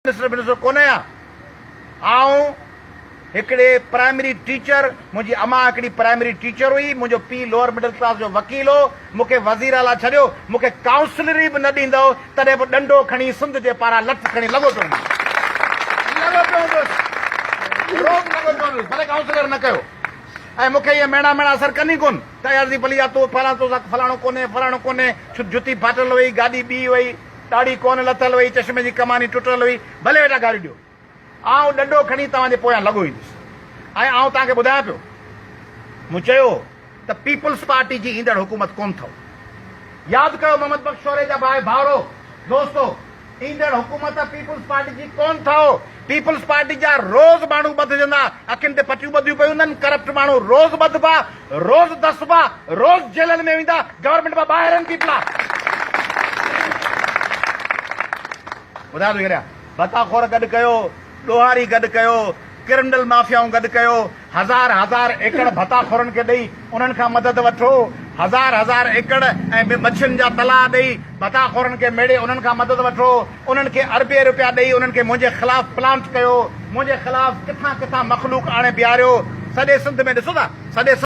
Minister بنسٽر ڪونه آهيان. آئون هڪڙي پرائمري ٽيچر، منهنجي امان هڪڙي پرائمري ٽيچر هئي، منهنجو پيء لوئر مڊل ڪلاس جو وڪيل هو، مون کي وزير اعليٰ ڇڏيو، مون کي ڪائونسلري به نه ڏيندؤ، تڏهن به ڏنڊو کڻي سنڌ جي پاران لٺ کڻي لڳو پيو هوندس. لڳو پيو هوندس. روز لڳو پيو هوندس، ڀلي ڪائونسلر نه ڪيو. ۽ مون کي اهي ميڻا ميڻا اثر ڪن ئي ڪونه ته اياز علي پليجا تو فلاڻو تو سان فلاڻو ڪونهي، فلاڻو ڪونهي، جتي ڦاٽل هئي، گاڏي ٻي هئي. ڏاڙهي ڪونه لٿل هئي، چشمي جي ڪماني ٽٽل هئي، ڀلي ويٺا گاريون ڏيو. آئون ڏنڊو کڻي توهان جي پويان لڳو ايندس. ۽ آئون توهان کي ٻڌايان پيو، مون چيو هو ته پيپلز پارٽي جي ايندڙ حڪومت ڪونه ٿئو. ياد ڪيو محمد بخش شوري جا ڀاء ڀائرو، دوستو، ايندڙ حڪومت پيپلز پارٽي جي ڪونه ٿئو. پيپلز پارٽي جا روز ماڻهو ٻڌجندا، اکين تي پٽيون ٻڌيون پيون هوندن، ڪرپٽ ماڻهو روز ٻڌبا، روز دسبا، روز جيلن ۾ ويندا، گورنمينٽ مان ٻاهر آهن پيپلا. ٻڌايان ٿو ڇڏيان، ڀتا خور گڏ ڪيو، ڏوهاري گڏ ڪيو، ڪرمنل مافيائون گڏ ڪيو، هزار هزار ايڪڙ ڀتا خورن کي ڏئي انهن کان مدد وٺو، هزار هزار ايڪڙ ۽ مڇين جا تلاء ڏئي ڀتا خورن کي ميڙي انهن کان مدد وٺو، انهن کي اربين روپيا ڏئي انهن کي منهنجي خلاف پلانٽ ڪيو، منهنجي خلاف ڪٿان ڪٿان مخلوق آڻي بيهاريو، سڄي سنڌ ۾ ڏسو ٿا سڄي.